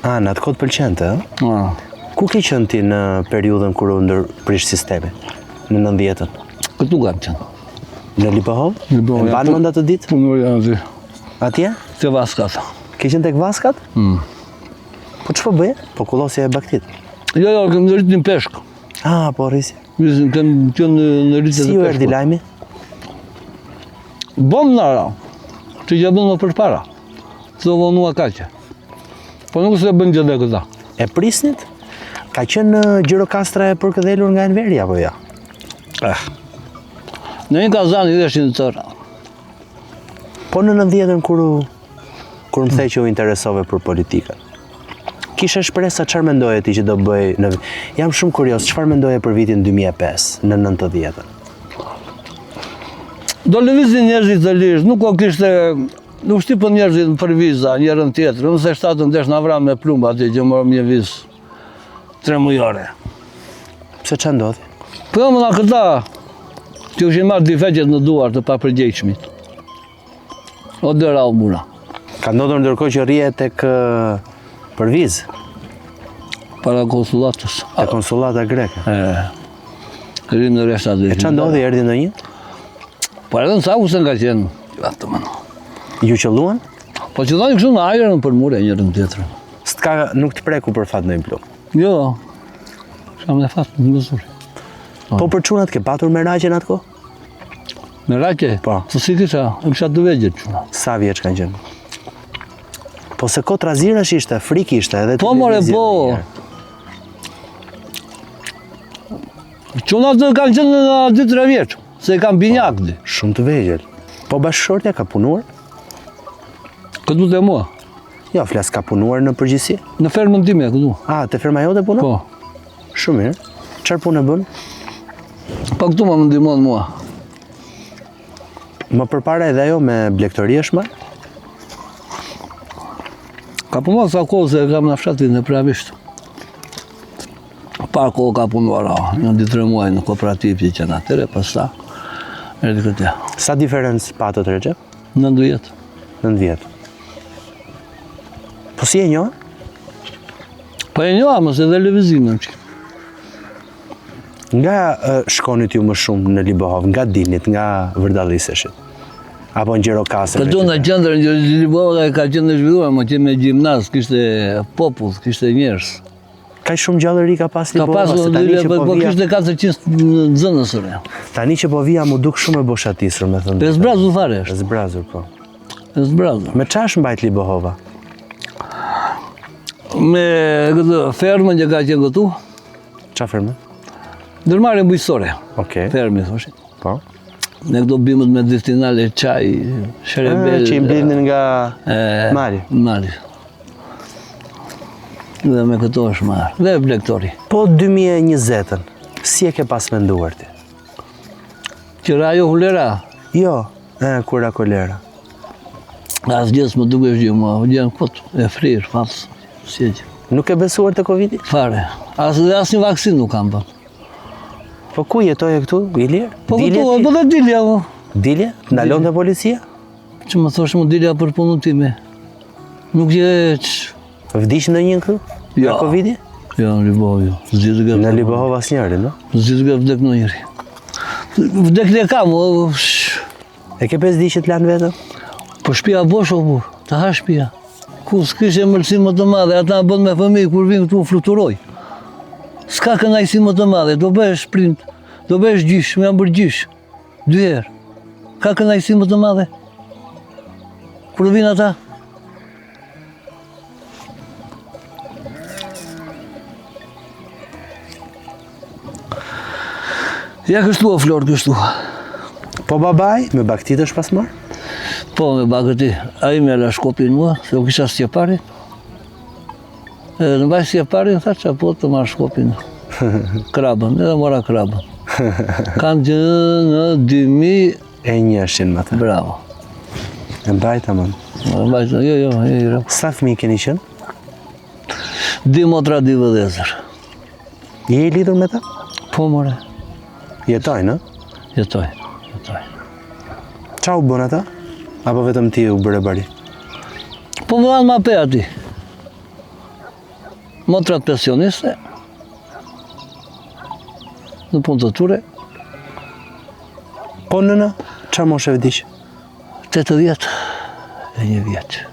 A, në atë kohë të pëlqente, ë? Ah. Ku ke qenë ti në periudhën kur u ndërprish sistemi? Në 90-ën? Këtu kam qenë. Në Libohovë? Libohovë, E mban ja, mend atë ditë? Punoj aty. Atje? Te vaskat. Ke qenë tek vaskat? Mm. Po ç'po bëje? Po kullosje bagëtitë. Jo, jo, kem rritnin peshk. Ah, po rrisje. Rritnin kem qenë në, në rritje Si të ju erdhi peshkut. lajmi? Bombë na ra. Të gjë bën më përpara. Të vonua kaqe. Po nuk se bën gjë dhe këta. E prisnit? Ka qenë Gjirokastra e përkëdhelur nga Enveri apo jo? Eh. Në një kazan i dheshin të tëra. Po në 90-ën kur u kur më the që u interesove për politikën. Kishe shpresa çfarë mendoje ti që do bëj në Jam shumë kurioz, çfarë mendoje për vitin 2005 në 90-ën? Do lëvizin njerëzit të lirë, nuk o kishte nuk shtypën njerëzit për viza njërën tjetrën, nëse shtatën desh na vranë me plumba atje që morëm një vizë tre mujore. Pse ça ndodhi? Po jo, më na këta që ishin marrë dyfeqet në duar të papërgjegjshmit. O dëra o mura. Ka ndodhur ndërkohë që rrije tek për vizë. Para konsullatës. Te konsullata greke. E. Rrim në rreshta E ça ndodhi, erdhi ndonjë? Po erdhën sa use nga qenë. Atë më. Ju qëlluan? Po qëllonin kështu në ajër në për mure njërën tjetrën. S'ka nuk të preku për fat ndonjë plumb. Jo. Kam me fat, më zuri. Po për çunat ke patur meraqe në atë kohë? Meraqe? Po. Po si kisha, e kisha të vegjël çuna. Sa vjeç kanë qenë? Po se kohë trazirash ishte, frikë ishte edhe Po more po. Çunat kanë qenë në 2-3 vjeç, se i kam binjak di. Shumë të vegjël. Po bashkëshortja ka punuar? Këtu te mua. Jo, flas ka punuar në përgjithësi? Në fermën time këtu. A, te ferma jote punon? Po. Shumë mirë. Çfarë punë bën? Po këtu më ndihmon mua. Më përpara edhe ajo me blegtori është marrë? Ka punuar sa kohë se kam në fshatin në Pravisht. Pa kohë ka punuar, një dy tre muaj në kooperativë që qenë atëre, pastaj erdhi këtu. Sa diferencë patët Rexhep? 9 vjet. 9 vjet. Po si e njohe? Po e njoha, mos edhe lëvizim që. Nga shkonit ju më shumë në Libohovë, nga dilnit, nga vërdalliseshit? Apo në Gjirokastër? Këtu në qendër, në Libohovë ka qenë e zhvilluar, më qenë me gjimnaz, kishte popull, kishte njerëz. Ka shumë gjallëri ka pas Libohova, ka pas, se tani që po, po vija... Kishte 400 nxënës ore. Tani që po vija m'u duk shumë e boshatisur, me thënë. E zbrazur fare është. E zbrazur, po. E zbrazur. Me ça është mbajt Libohova? Me këtë fermën që ka qenë këtu. Ça ferme? Ndërmarrje bujqësore. Okej. Fermë, thoshin. Po. Me këto bimët medicinale, çaj, sherebel. Që i mblidhnin nga mali. Mali. Dhe me këto është marrë. Dhe blegtori. Po 2020-ën, si e ke pas menduar ti? Që ra ajo kolera? Jo, e, kur ra kolera. Asgjë s'më dukesh gjë mua, gjë në kot, e frirë, fals, si e gjë. Nuk ke besuar te Covidi? Fare, as dhe asnjë vaksinë nuk kam bërë. Po ku jetoje këtu, Ilir? Po këtu, po dhe dilja, po. Dilje? Të ndalonte policia? Që më thosh më dilja për punën time. Nuk je... Vdiq ndonjë këtu? Jo. Nga Covidi? Jo, në Libohovë, jo. S'di të Në Libohovë asnjëri, no? S'di të vdek ndonjëri. Vdek le kam, o... E ke bezdi që të lanë vetëm? Po shpia bosh o burrë, të ha shpia. Ku s'kishte ëmbëlsi më të madhe, ata bën me fëmijë kur vinë këtu fluturoj. S'ka kënaqësi më të madhe, do bëhesh prind, do bëhesh gjysh, më jam bërë gjysh. Dy herë. Ka kënaqësi më të madhe. Kur vinë ata? Ja kështu o Flor, kështu. Po babai, me bagëtitë është pas marrë? Po, me bagëti. Ai më la shkopin mua, se u kisha sqeparin. Edhe në mbaj sqeparin, tha që po të marr shkopin. Krabën, edhe mora krabën. Kanë që në 2000... E njëshin, më të. Bravo. E mbajta, më. E mbajta, jo, jo, jo, jo. Sa fëmijë keni qenë? Dy motra, dy vëllezër. Je i lidhur me ta? Po, more. Jetojnë, ë? Jetojnë, jetojnë. Ça u bënë ata? Apo vetëm ti u bëre bari? Po më dhanë ma pe ati. Motrat pensioniste, në punë të tyre. Po nëna, çfarë moshe vdiq? 81 vjeç.